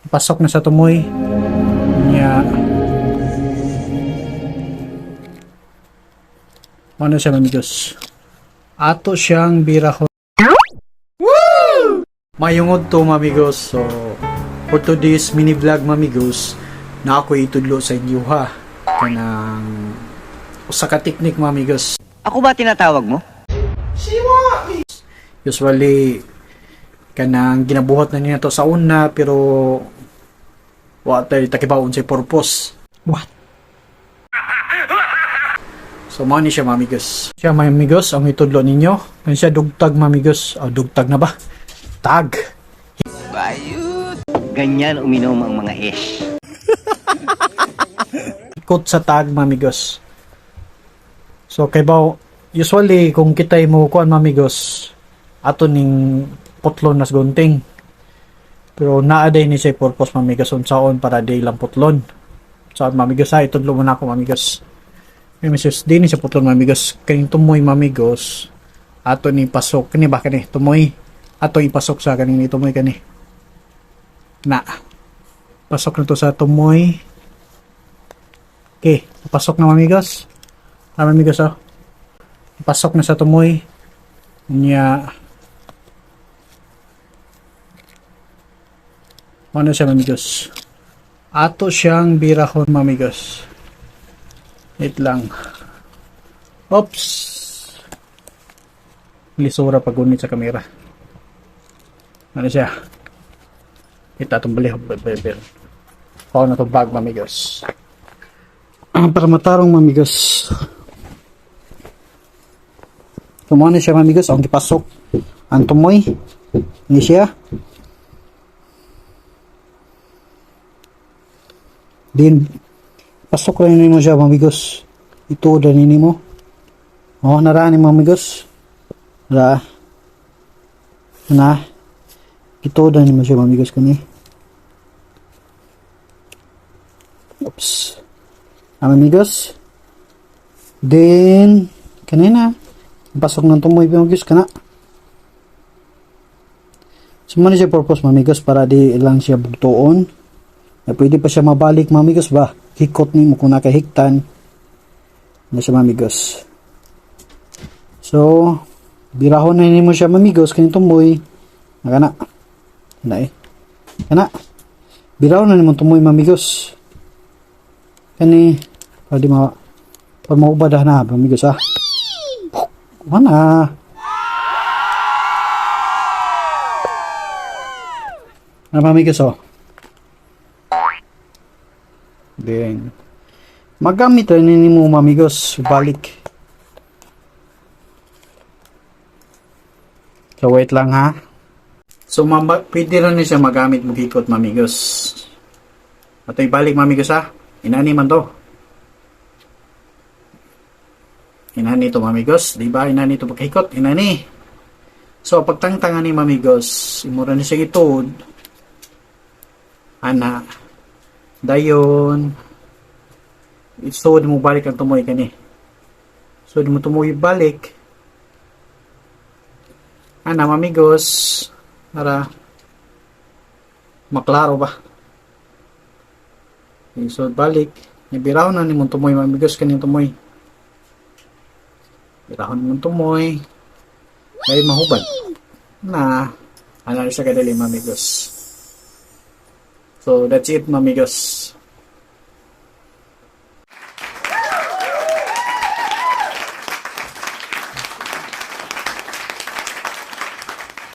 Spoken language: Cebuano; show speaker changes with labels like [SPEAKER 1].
[SPEAKER 1] Pasok na sa tumoy. Nya. Ano siya, mamigos? Ato siyang birahon. Mayungod to, mamigos. So, for today's mini vlog, mamigos, na ako itudlo sa inyo ha. Kanang usa ka teknik, mamigos.
[SPEAKER 2] Ako ba tinatawag mo?
[SPEAKER 1] Usually kanang ginabuhat na niya to sa una, pero wa tay takibaon sa purpose. What? So mao ni siya, mamigos. Siya, mamigos, ang itudlo ninyo. Kan siya dugtag, mamigos. Oh, dugtag na ba? Tag.
[SPEAKER 2] Ganyan uminom ang mga ish.
[SPEAKER 1] Ikot sa tag, mamigos. So kay baw, usually kung kitay mo kuan, mamigos, ato ning putlon nas gunting. Pero naa day ni siya purpose, mamigos, unsaon para di lang putlon. So mamigos ha, itudlo mo na ako, mamigos. May message di ni siya putlon, mamigos. Kaning tumoy, mamigos, ato ni pasok kani ba, kani tumoy ato ipasok sa kaning tumoy kani. Na. Pasok na to sa tumoy. Okay, pasok na, mamigos. Ah, mamigos oh. Pasok na sa tumoy. Nya. Ano siya, mamigos? Ato siyang birahon, mamigos. Wait lang. Oops. Lisura pag-unit sa kamera. Ano siya? Kita itong bali. Ako na itong bag, mamigos. Ah, para matarong, mamigos. Tumuha na siya, mamigos. Ang gipasok. Ang tumoy. Ni siya. Din, pasok rin nimo siya, mamigos. Ito, danin mo. Oh, naraan ni mamigos. Ra. Na. Ito, danin mo siya, mamigos, kani. Oops. Ah, amigos. Then, kanina, pasok ng tumoy, amigos, kana. So, man siya purpose, mamigos, para di lang siya bugtuon. Na pwede pa siya mabalik, mamigos ba? Hikot ni mo kung nakahiktan. Na siya, mamigos. So, birahon na nimo siya, mamigos, kani tumoy. Kana. Kana eh. Kana. Birahon na nimo tumoy, mamigos. Kani, pwede ma, pag maubad na, mamigos ah. Mana? Ano, mamigos oh? Then, magamit rin ni mo, mamigos, balik. So, wait lang ha. So, mama, pwede rin siya magamit mo hikot, mamigos. Ato ibalik, mamigos ha. Inani man to. Inani to, mamigos. Di ba? Inani to pagkahikot. Inani. So, pagtangtangan ni mamigos, imura ni siya ituod. Ana. Dayon. Isuod mo balik ang tumoy kani. Suod mo tumoy balik. Ana, mamigos. Para maklaro ba? Isuod balik. Nibiraw na ni mong tumoy, mamigos, kaning tumoy. Birahon mong tumoy. Ay mahubad. Na, ano siya kadali, mamigos. So, that's it, mamigos.